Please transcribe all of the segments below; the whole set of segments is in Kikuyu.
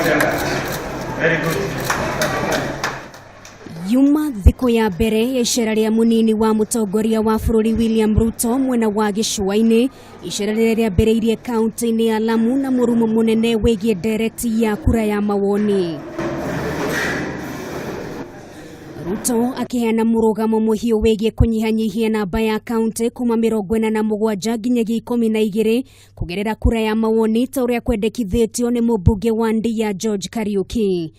Very good. Yuma thikũ ya mbere ya icera rĩa mũnini wa mũtongoria wa bũrũri William Ruto mwena wa gĩcũa-inĩ. Icera rĩrĩa rĩambĩrĩirie kaunti-inĩ ya Lamu na mũrumo mũnene wĩgiĩ ndereti ya kura ya mawoni. Ruto akĩheana mũrũgamo mũhiũ wĩgiĩ kũnyihanyihia namba ya kaunti kuma 47 nginyagia 12 kũgerera kura ya mawoni ta ũrĩa kwendekithĩtio nĩ mũmbunge wa Ndia George Kariuki.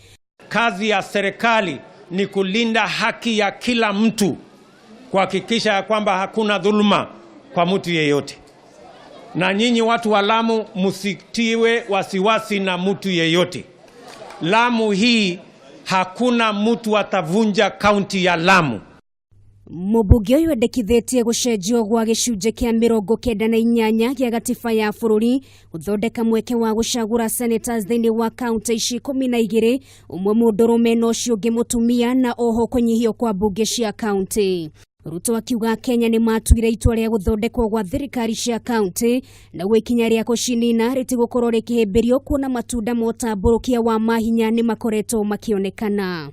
Kazi ya serikali ni kulinda haki ya kila mtu, kuhakikisha ya kwamba hakuna dhuluma kwa mtu yeyote. Na nyinyi watu wa Lamu msitiwe wasiwasi na mtu yeyote. Lamu hii hakuna mtu atavunja kaunti ya Lamu. Mũmbunge ũyũ endekithĩtie gũcenjio gwa gĩcunjĩ kĩa 98 gĩa gatiba ya bũrũri gũthondeka mweke wa gũcagũra senators thĩinĩ wa kaunti ici 12, ũmwe mũndũrũme na ũcio ũngĩ mũtumia, na oho kũnyihio kwa mbunge cia kaunti. Ruto akiuga Kenya nĩ matuire itua rĩa gũthondekwo gwa thirikari cia kaunti na guo ikinya rĩa kũcinina rĩtigũkorwo rĩkĩhĩmbĩrio kuona matunda ma ũtambũrũkia wa mahinya nĩ makoretwo makĩonekana.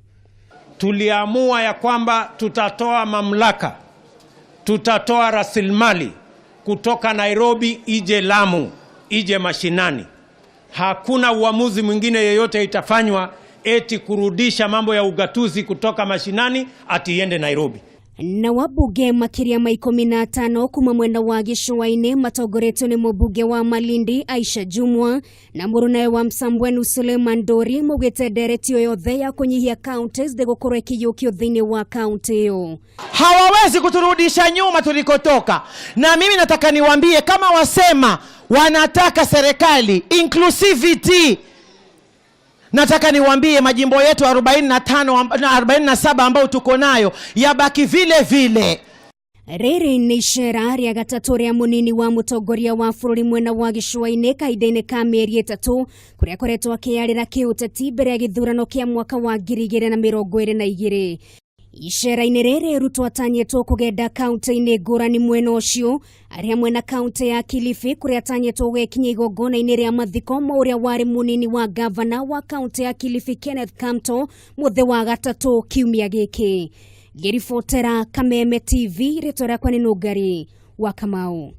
Tuliamua ya kwamba tutatoa mamlaka, tutatoa rasilimali kutoka Nairobi ije Lamu, ije mashinani. Hakuna uamuzi mwingine yeyote itafanywa eti kurudisha mambo ya ugatuzi kutoka mashinani ati iende Nairobi. Na wabunge makĩria ma 15 kuma mwena wa gĩcũa-inĩ matongoretio nĩ mũmbunge wa Malindi Aisha Jumwa na mũrũnawe wa Msambweni Suleiman Dori maugĩte ndereti o yothe ya kũnyihia counties ndĩgũkorwo ĩkĩiyũkio thĩinĩ wa kaunti ĩyo. Hawawezi kuturudisha nyuma tulikotoka, na mimi nataka niwaambie, kama wasema wanataka serikali inclusivity, nataka niwaambie majimbo yetu 45 na 47 ambayo tuko nayo yabaki vile vile. Rĩrĩ nĩ icera rĩa gatatũ rĩa mũnini wa mũtongoria wa bũrũri mwena wa gĩcũa-inĩ kahinda-inĩ ka mĩeri 3 kũrĩa akoretwo akĩyarĩra kĩũteti mbere ya gĩthurano kĩa mwaka wa 2022. Icera-inĩ rĩrĩ Ruto atanyĩtwo kũgenda kaunti-inĩ ngũrani mwena ũcio arĩ hamwe na kaunti ya Kilifi kũrĩa atanyĩtwo gũgĩkinya igongona-inĩ rĩa mathiko ma ũrĩa warĩ mũnini wa gavana wa kaunti ya Kilifi Kenneth Kamto mũthĩ wa gatatũ kiumia gĩkĩ. Ngĩribotera Kameme TV, rĩtwa rĩakwa nĩ Nũngari wa Kamau.